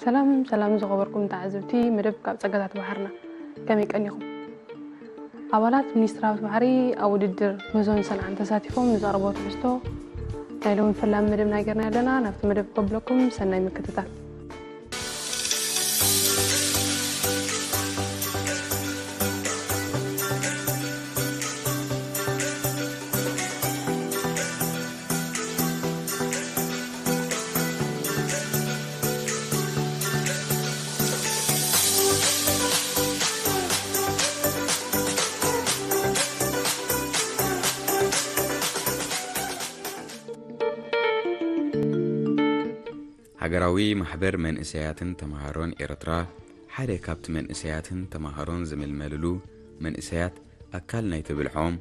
ሰላም ሰላም ዝኸበርኩም ተዓዘብቲ መደብ ካብ ጸጋታት ባሕርና፣ ከመይ ቀኒኹም? ኣባላት ሚኒስትሪ ሃብቲ ባሕሪ ኣብ ውድድር ምህዞን ሰንዓን ተሳቲፎም ንዘቕረቦ ትሕዝቶ ናይ ሎሚ ፈላሚ መደብና ጌርና ኣለና። ናብቲ መደብ ከብለኩም ሰናይ ምክትታል። ሃገራዊ ማሕበር መንእሰያትን ተማሃሮን ኤርትራ ሓደ ካብቲ መንእሰያትን ተማሃሮን ዝምልመልሉ፣ መንእሰያት ኣካል ናይቲ ብልሖም፣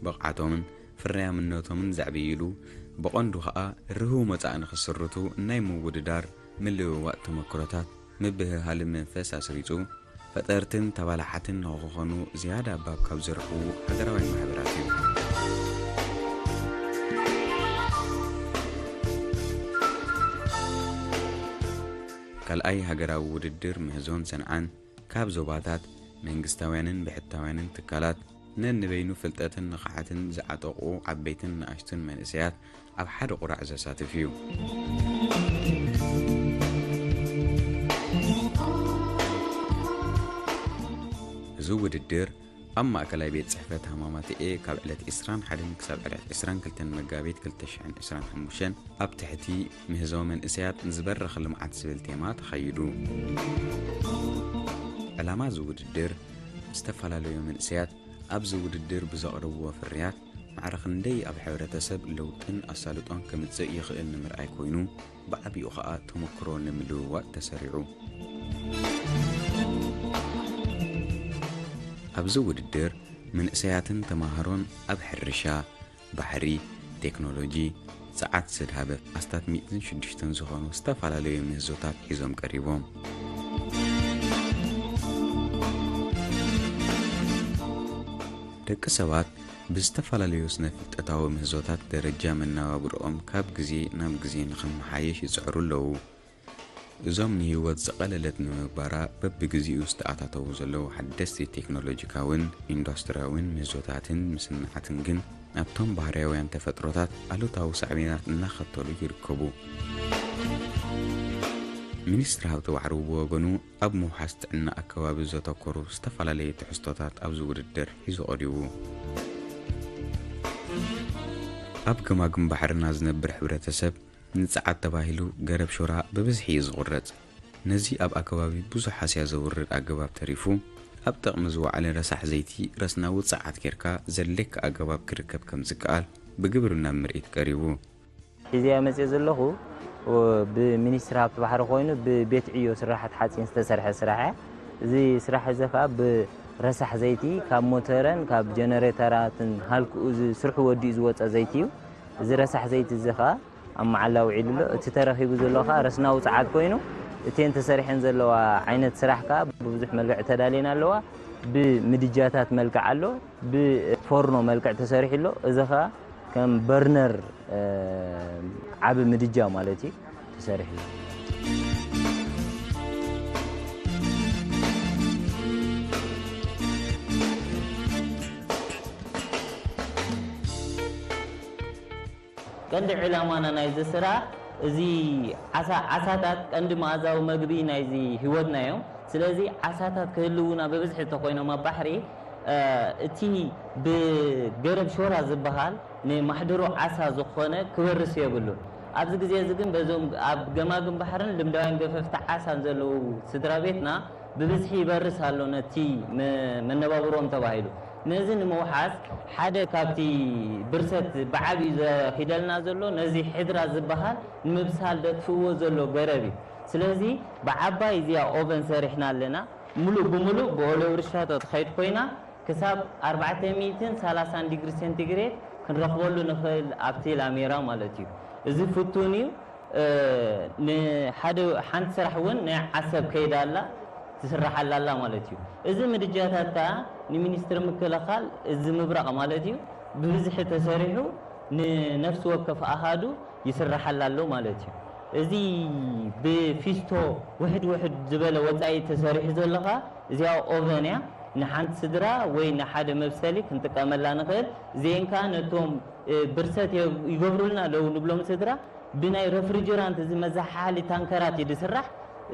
ብቕዓቶምን ፍርያምነቶምን ዘዕብይሉ፣ ብቐንዱ ኸኣ ርህው መጻኢ ንኽስርቱ ናይ ምውድዳር፣ ምልውዋጥ ተመክሮታት፣ ምብህሃልን መንፈስ ኣስሪጹ፣ ፈጠርትን ተባላሓትን ንኽኾኑ ዝያዳ ባብ ካብ ዘርሕዉ ሃገራውያን ማሕበራት እዩ። ካልኣይ ሃገራዊ ውድድር ምህዞን ሰንዓን ካብ ዞባታት፣ መንግስታውያንን ብሕታውያንን ትካላት ነንበይኑ ፍልጠትን ንቕሓትን ዝዓጠቑ ዓበይትን ንኣሽቱን መንእሰያት ኣብ ሓደ ቁራዕ ዘሳትፍ እዩ። እዚ ውድድር ኣብ ማእከላይ ቤት ጽሕፈት ሃማማተኤ ካብ ዕለት ዕስራን ሓደን ክሳብ ዕለት ዕስራን ክልተን መጋቢት ክልተ ሽሕን ዕስራን ሓሙሽተን ኣብ ትሕቲ ምህዞ መንእሰያት ንዝበርኽ ልምዓት ዝብል ቴማ ተኻይዱ። ዕላማ እዚ ውድድር ዝተፈላለዩ መንእሰያት ኣብዚ ውድድር ብዘቕርብዎ ፍርያት ማዕረ ክንደይ ኣብ ሕብረተሰብ ለውጥን ኣሳልጦን ከምጽእ ይኽእል ንምርኣይ ኮይኑ፣ ብዓቢኡ ኸኣ ተመክሮ ንምልውዋጥ ተሰሪዑ። ኣብዚ ውድድር መንእሰያትን ተማሃሮን ኣብ ሕርሻ፣ ባሕሪ፣ ቴክኖሎጂ፣ ጸዓት ዝድሃበ ኣስታት ሚእትን ሽዱሽተን ዝኾኑ ዝተፈላለዩ ምህዞታት ሒዞም ቀሪቦም። ደቂ ሰባት ብዝተፈላለዩ ስነ-ፍልጠታዊ ምህዞታት ደረጃ መነባብሮኦም ካብ ግዜ ናብ ግዜ ንኽመሓየሽ ይጽዕሩ ኣለዉ። እዞም ንህይወት ዝቐለለት ንምግባራ በብግዜኡ ዝተኣታተዉ ዘለዉ ሓደስቲ ቴክኖሎጂካውን ኢንዱስትሪያውን ምህዞታትን ምስንዓትን ግን ናብቶም ባህርያውያን ተፈጥሮታት ኣሉታዊ ሳዕቤናት እናኸተሉ ይርከቡ። ሚኒስትሪ ሃብቲ ባሕሪ ብወገኑ ኣብ ምውሓስ ጥዕና ኣከባቢ ዘተኮሩ ዝተፈላለዩ ትሕዝቶታት ኣብዚ ውድድር ሒዙ ቀሪቡ። ኣብ ገማግም ባሕርና ዝነብር ሕብረተሰብ ንጸዓት ተባሂሉ ገረብ ሾራ ብብዝሒ እዩ ዝቑረጽ። ነዚ ኣብ ኣከባቢ ብዙሕ ሃስያ ዘውርድ ኣገባብ ተሪፉ፣ ኣብ ጥቕሚ ዝወዓለ ረሳሕ ዘይቲ ረስናዊ ጸዓት ጌርካ ዘድልየካ ኣገባብ ክርከብ ከም ዝከኣል ብግብሪ ናብ ምርኢት ቀሪቡ። ሕዚያ መፅእ ዘለኹ ብሚኒስትሪ ሃብቲ ባሕሪ ኮይኑ ብቤት ዕዮ ስራሕት ሓፂን ዝተሰርሐ ስራሕ እያ። እዚ ስራሕ እዚ ከዓ ብረሳሕ ዘይቲ ካብ ሞተረን ካብ ጀነሬተራትን ሃልክኡ ስርሑ ወዲኡ ዝወፀ ዘይቲ እዩ። እዚ ረሳሕ ዘይቲ እዚ ከዓ ኣብ መዓላ ውዒሉ ኣሎ። እቲ ተረኺቡ ዘሎ ከዓ ረስናዊ ፀዓት ኮይኑ እተን ተሰሪሐን ዘለዋ ዓይነት ስራሕ ከዓ ብብዙሕ መልክዕ ተዳልየን ኣለዋ። ብምድጃታት መልክዕ ኣሎ፣ ብፎርኖ መልክዕ ተሰሪሑ ኣሎ። እዚ ከዓ ከም በርነር ዓቢ ምድጃ ማለት እዩ ተሰሪሑ። ቀንዲ ዕላማና ናይዚ ስራሕ እዚ ዓሳ ዓሳታት ቀንዲ መኣዛዊ መግቢ ናይዚ ህይወትና እዮም። ስለዚ ዓሳታት ክህልውና ብብዝሒ እንተኮይኖም ኣብ ባሕሪ እቲ ብገረብ ሾራ ዝበሃል ንማሕደሮ ዓሳ ዝኾነ ክበርስ የብሉን። ኣብዚ ግዜ እዚ ግን በዞም ኣብ ገማግም ባሕርን ልምዳውያን ገፈፍቲ ዓሳን ዘለዉ ስድራ ቤትና ብብዝሒ ይበርስ ኣሎ ነቲ መነባብሮኦም ተባሂሉ። ነዚ ንምውሓስ ሓደ ካብቲ ብርሰት ብዓብዩ ዘኺደልና ዘሎ ነዚ ሕድራ ዝበሃል ንምብሳል ደጥፍዎ ዘሎ ገረብ እዩ። ስለዚ ብዓባይ እዚኣ ኦቨን ሰሪሕና ኣለና። ሙሉእ ብሙሉእ ብኦሌው ርሻቶ ትኸይድ ኮይና ክሳብ ኣርባዕተ ሚእትን ሰላሳን ዲግሪ ሴንቲግሬድ ክንረኽበሉ ንኽእል ኣብቲ ላሜራ ማለት እዩ። እዚ ፍቱን እዩ። ንሓደ ሓንቲ ስራሕ እውን ናይ ዓሰብ ከይዳ ኣላ ትስራሓላ ኣላ ማለት እዩ። እዚ ምድጃታት ከዓ ንሚኒስትሪ ምክልኻል እዚ ምብራቕ ማለት እዩ ብብዝሒ ተሰሪሑ ንነፍሲ ወከፍ ኣሃዱ ይስራሓላ ኣሎ ማለት እዩ። እዚ ብፊስቶ ውሕድ ውሕድ ዝበለ ወጻኢ ተሰሪሑ ዘሎ ኸኣ እዚኣ ኦቨን እያ። ንሓንቲ ስድራ ወይ ንሓደ መብሰሊ ክንጥቀመላ ንኽእል። እዚኤን ከኣ ነቶም እ፣ ብርሰት የ- ይገብሩልና ኣለዉ ንብሎም ስድራ ብናይ ረፍሪጀራንት እዚ መዘሓሓሊ ታንከራት እዩ ዝስራሕ።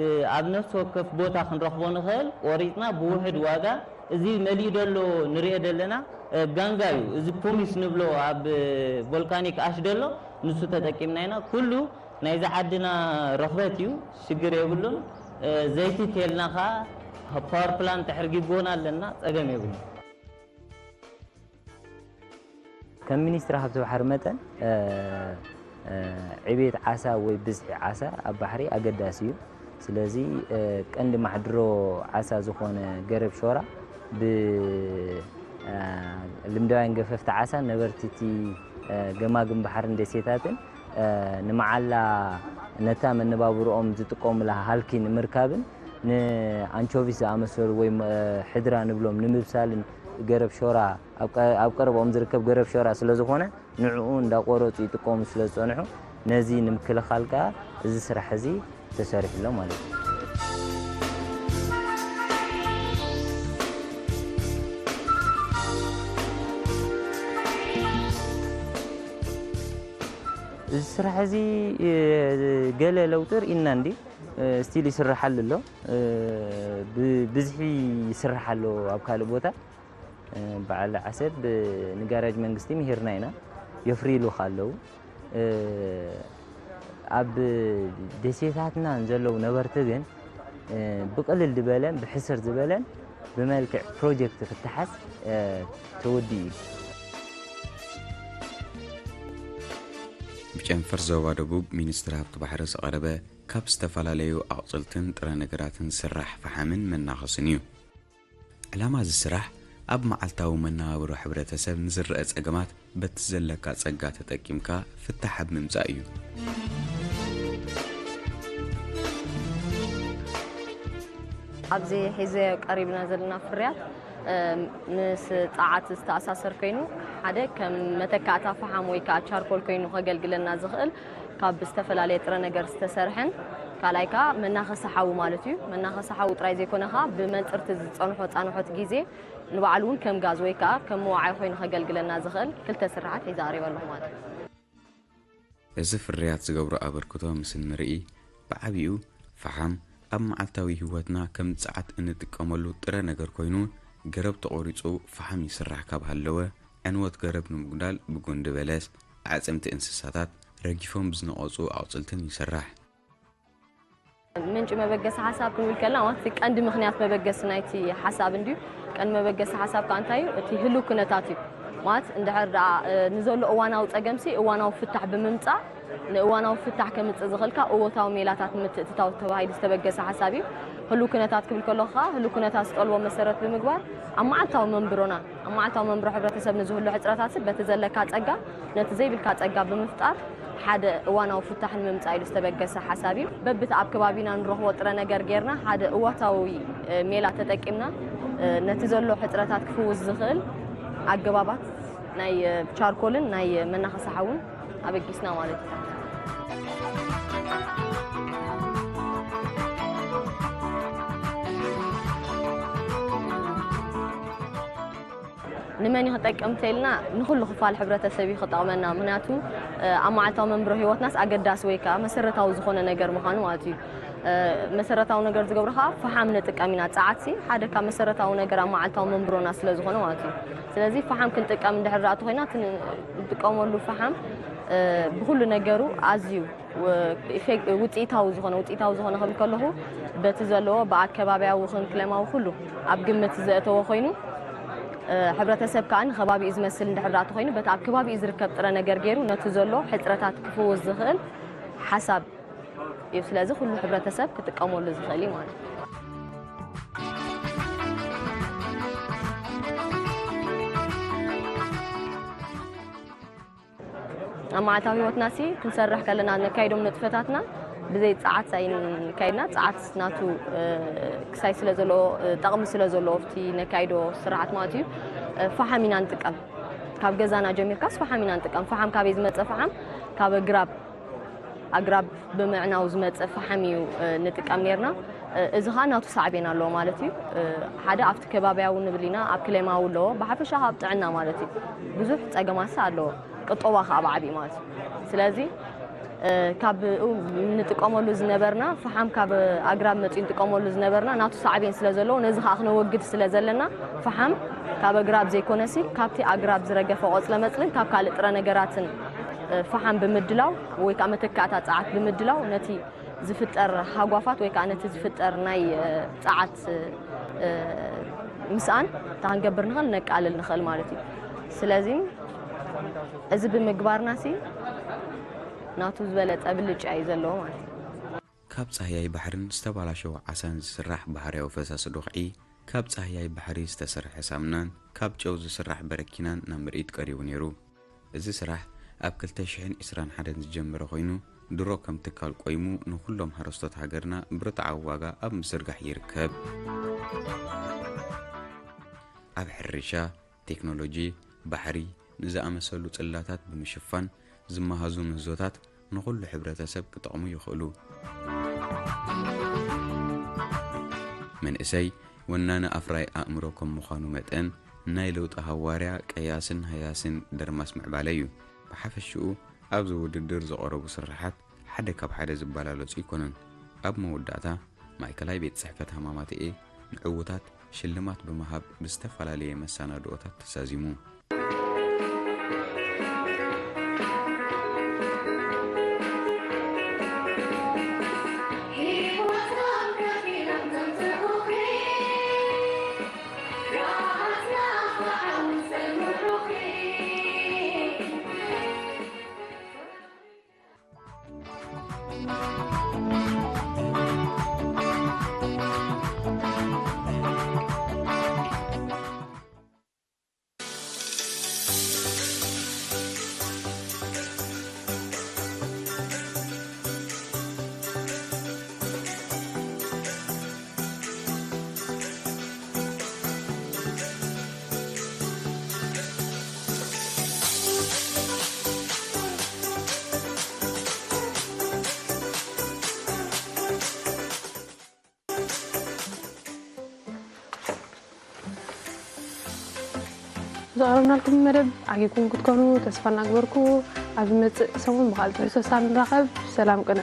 እ፣ ኣብ ነፍሲ ወከፍ ቦታ ክንረኽቦ ንኽእል። ቆሪጽና ብውሕድ ዋጋ እዚ መሊኡ ዘሎ ንሪኦ ዘለና እ፣ ጋንጋ እዩ። እዚ ፑሚስ ንብሎ ኣብ እ፣ ቮልካኒክ ኣሽ ዘሎ ንሱ ተጠቂምና ኢና። ኩሉ ናይዚ ዓድና ረኽበት እዩ፣ ሽግር የብሉን። እ፣ ዘይቲ ቴልና ኸኣ ፓወር ፕላንት ሕርጊጎና ኣለና፣ ጸገም የብሉን። ከም ሚኒስትሪ ሃብቲ ባሕሪ መጠን ዕቤት ዓሳ ወይ ብዝሒ ዓሳ ኣብ ባሕሪ ኣገዳሲ እዩ። ስለዚ ቀንዲ ማሕድሮ ዓሳ ዝኾነ ገረብ ሾራ ብልምዳውያን ገፈፍቲ ዓሳ ነበርቲ እቲ ገማግም ባሕርን ደሴታትን ንመዓላ ነታ መነባብሮኦም ዝጥቀሙላ ሃልኪ ንምርካብን ንኣንቾቪስ ዝኣመሰሉ ወይ ሕድራ ንብሎም ንምብሳልን ገረብ ሾራ ኣብ ቀረብኦም ዝርከብ ገረብ ሸራ ስለ ዝኾነ ንዕኡ እንዳቆረጹ ይጥቀሙ ስለ ዝጸንሑ ነዚ ንምክልኻል ከኣ እዚ ስራሕ እዚ ተሰሪሑ ኣሎ ማለት እዩ። እዚ ስራሕ እዚ ገለ ለውጢ ርኢና እንዲ ስቲል ይስርሓሉ ኣሎ። ብብዝሒ ይስራሕ ኣሎ ኣብ ካልእ ቦታ። በዓል ዓሰብ ንጋራጅ መንግስቲ ምሂርና ኢና። የፍርይሉ ከለዉ ኣብ ደሴታትና ዘለዉ ነበርቲ ግን ብቅልል ዝበለን ብሕስር ዝበለን ብመልክዕ ፕሮጀክት ክተሓዝ ተወዲኡ እዩ። ብጨንፈር ዞባ ደቡብ ሚኒስትሪ ሃብቲ ባሕሪ ዝቐረበ ካብ ዝተፈላለዩ ኣቑፅልትን ጥረ ነገራትን ዝስራሕ ፈሓምን መናኸስን እዩ። ዕላማ እዚ ስራሕ ኣብ መዓልታዊ መነባብሮ ሕብረተሰብ ንዝረአ ጸገማት በቲ ዘለካ ጸጋ ተጠቂምካ ፍታሕ ኣብ ምምጻእ እዩ። ኣብዚ ሒዘ ቀሪብና ዘለና ፍርያት ምስ ጸዓት ዝተኣሳሰር ኮይኑ ሓደ ከም መተካእታ ፈሓም ወይ ከዓ ቻርኮል ኮይኑ ከገልግለና ዝኽእል ካብ ዝተፈላለየ ጥረ ነገር ዝተሰርሐን ካልኣይ ከዓ መናኸሲ ሓዊ ማለት እዩ። መናኸሲ ሓዊ ጥራይ ዘይኮነ ከዓ ብመንፅርቲ ዝፀንሖ ፃንሖት ግዜ ንባዕሉ እውን ከም ጋዝ ወይ ከዓ ከም መዋዓይ ኮይኑ ከገልግለና ዝኽእል ክልተ ስርሓት ሒዘ ቀሪበ ኣለኹ ማለት እዩ። እዚ ፍርያት ዝገብሮ ኣበርክቶ ምስ እንርኢ ብዓቢኡ ፈሓም ኣብ መዓልታዊ ህይወትና ከም ጸዓት እንጥቀመሉ ጥረ ነገር ኮይኑ ገረብ ተቖሪጹ ፈሓም ይስራሕ ካብ ሃለወ ዕንወት ገረብ ንምጉዳል ብጎንዲ በለስ ኣዕጽምቲ እንስሳታት ረጊፎም ብዝነቐጹ ኣቑጽልትን ይስራሕ። ምንጪ መበገሲ ሓሳብ ክንብል ከለና ማለት እቲ ቀንዲ ምኽንያት መበገሲ ናይቲ ሓሳብ እንድዩ። ቀንዲ መበገሲ ሓሳብ ከዓ እንታይ እዩ? እቲ ህልው ኩነታት እዩ። ማለት እንድሕር ደኣ ንዘሎ እዋናዊ ጸገምሲ እዋናዊ ፍታሕ ብምምጻእ ንእዋናዊ ፍታሕ ከምጽእ ዝኽእል ካብ እወታዊ ሜላታት ንምትእትታው ተባሂሉ ዝተበገሰ ሓሳብ እዩ። ህልው ኩነታት ክብል ከለኹ ከዓ ህልው ኩነታት ዝጠልቦ መሰረት ብምግባር ኣብ መዓልታዊ መንብሮና ኣብ መዓልታዊ መንብሮ ሕብረተሰብ ንዝህሉ ሕፅረታት በቲ ዘለካ ፀጋ ነቲ ዘይብልካ ፀጋ ብምፍጣር ሓደ እዋናዊ ፍታሕ ንምምፃእ ኢሉ ዝተበገሰ ሓሳብ እዩ። በብቲ ኣብ ከባቢና ንረኽቦ ጥረ ነገር ጌርና ሓደ እዋታዊ ሜላ ተጠቂምና ነቲ ዘሎ ሕፅረታት ክፍውስ ዝኽእል ኣገባባት ናይ ቻርኮልን ናይ መናኸሲ ሓውን ኣበጊስና ማለት እዩ። ንመን እዩ ክጠቅም ተይልና ንኩሉ ክፋል ሕብረተሰብ እዩ ክጠቅመና። ምክንያቱ ኣብ መዓልታዊ መንብሮ ህይወትናስ ኣገዳሲ ወይ ከዓ መሰረታዊ ዝኾነ ነገር ምዃኑ ማለት እዩ። መሰረታዊ ነገር ዝገብሮ ከዓ ፈሓም ንጥቀም ኢና። ጸዓትሲ ሓደ ካብ መሰረታዊ ነገር ኣብ መዓልታዊ መንብሮና ስለ ዝኾነ ማለት እዩ። ስለዚ ፈሓም ክንጥቀም እንድሕር ደኣ ተኾይና እቲ ንጥቀመሉ ፈሓም ብኩሉ ነገሩ ኣዝዩ ውፅኢታዊ ዝኾነ ውፅኢታዊ ዝኾነ ክብል ከለኹ በቲ ዘለዎ ብኣከባቢያዊ ኹን ክለማዊ ኩሉ ኣብ ግምት ዘእተወ ኮይኑ ሕብረተሰብ ከዓ ንከባቢኡ ዝመስል እንድሕር ደኣ ተኾይኑ በቲ ኣብ ከባቢኡ ዝርከብ ጥረ ነገር ገይሩ ነቲ ዘሎ ሕፅረታት ክፍውስ ዝኽእል ሓሳብ እዩ። ስለዚ ኩሉ ሕብረተሰብ ክጥቀመሉ ዝኽእል እዩ ማለት እዩ። ኣብ መዓልታዊ ህይወትና ሲ ክንሰርሕ ከለና ነካይዶም ንጥፈታትና ብዘይ ጸዓት ኣይንካይድና። ጸዓት ናቱ ክሳይ ስለ ዘለዎ ጠቕሚ ስለ ዘለዎ ኣብቲ ነካይዶ ስርዓት ማለት እዩ። ፈሓም ኢና ንጥቀም። ካብ ገዛና ጀሚርካስ ፈሓም ኢና ንጥቀም። ፈሓም ካበይ ዝመጸ ፈሓም? ካብ ኣግራብ ኣግራብ ብምዕናው ዝመጽእ ፈሓም እዩ ንጥቀም ነርና። እዚ ኸዓ ናቱ ሳዕቤን ኣለዎ ማለት እዩ። ሓደ ኣብቲ ከባብያዊ ንብል ኢና፣ ኣብ ክሌማዊ ኣለዎ፣ ብሓፈሻ ኣብ ጥዕና ማለት እዩ። ብዙሕ ጸገማት ኣለዎ፣ ቅጦባ ኸዓ ብዓቢ ማለት እዩ። ስለዚ ካብ ንጥቀመሉ ዝነበርና ፈሓም፣ ካብ ኣግራብ መጺኡ ንጥቀመሉ ዝነበርና ናቱ ሳዕቤን ስለ ዘለዎ፣ ነዚ ኸዓ ክነወግድ ስለ ዘለና ፈሓም ካብ ኣግራብ ዘይኮነሲ ካብቲ ኣግራብ ዝረገፈ ቆጽለ መጽልን ካብ ካልእ ጥረ ነገራትን ፈሓም ብምድላው ወይ ከዓ መተካእታ ጸዓት ብምድላው ነቲ ዝፍጠር ሃጓፋት ወይ ከዓ ነቲ ዝፍጠር ናይ ጸዓት ምስኣን እንታይ ክንገብር ንኽእል፣ ነቃልል ንኽእል ማለት እዩ። ስለዚ እዚ ብምግባርና ሲ ናቱ ዝበለጸ ብልጫ እዩ ዘለዎ ማለት እዩ። ካብ ጻህያይ ባሕርን ዝተባላሸወ ዓሳን ዝስራሕ ባህርያዊ ፈሳሲ ዶኽዒ፣ ካብ ጻህያይ ባሕሪ ዝተሰርሐ ሳምናን ካብ ጨው ዝስራሕ በረኪናን ናብ ምርኢት ቀሪቡ ነይሩ። እዚ ስራሕ ኣብ ክልተ ሽሕን ዕስራን ሓደን ዝጀመረ ኮይኑ፣ ድሮ ከም ትካል ቆይሙ ንኹሎም ሓረስቶት ሃገርና ብርትዓዊ ዋጋ ኣብ ምዝርጋሕ ይርከብ። ኣብ ሕርሻ፣ ቴክኖሎጂ፣ ባሕሪ ንዝኣመሰሉ ጽላታት ብምሽፋን ዝመሃዙ ምህዞታት ንኹሉ ሕብረተሰብ ክጠቕሙ ይኽእሉ። መንእሰይ ወናኒ ኣፍራይ ኣእምሮ ከም ምዃኑ መጠን፣ ናይ ለውጢ ሃዋርያ፣ ቀያስን ሃያስን ደርማስ ምዕባለ እዩ። ብሓፈሽኡ ኣብዚ ውድድር ዝቐረቡ ስርሓት ሓደ ካብ ሓደ ዝበላለጹ ኣይኮኑን። ኣብ መወዳእታ ማእከላይ ቤት ጽሕፈት ሃማማተኤ ንዕዉታት ሽልማት ብምሃብ ብዝተፈላለየ መሰናድኦታት ተዛዚሙ። ዘቕረብናልኩም መደብ ዓጊብኩም ክትኮኑ ተስፋ እናግበርኩ፣ ኣብ ዝመጽእ ሰሙን ብኻልእ ትሕዝቶ ሳብ ንራኸብ። ሰላም ቅነ።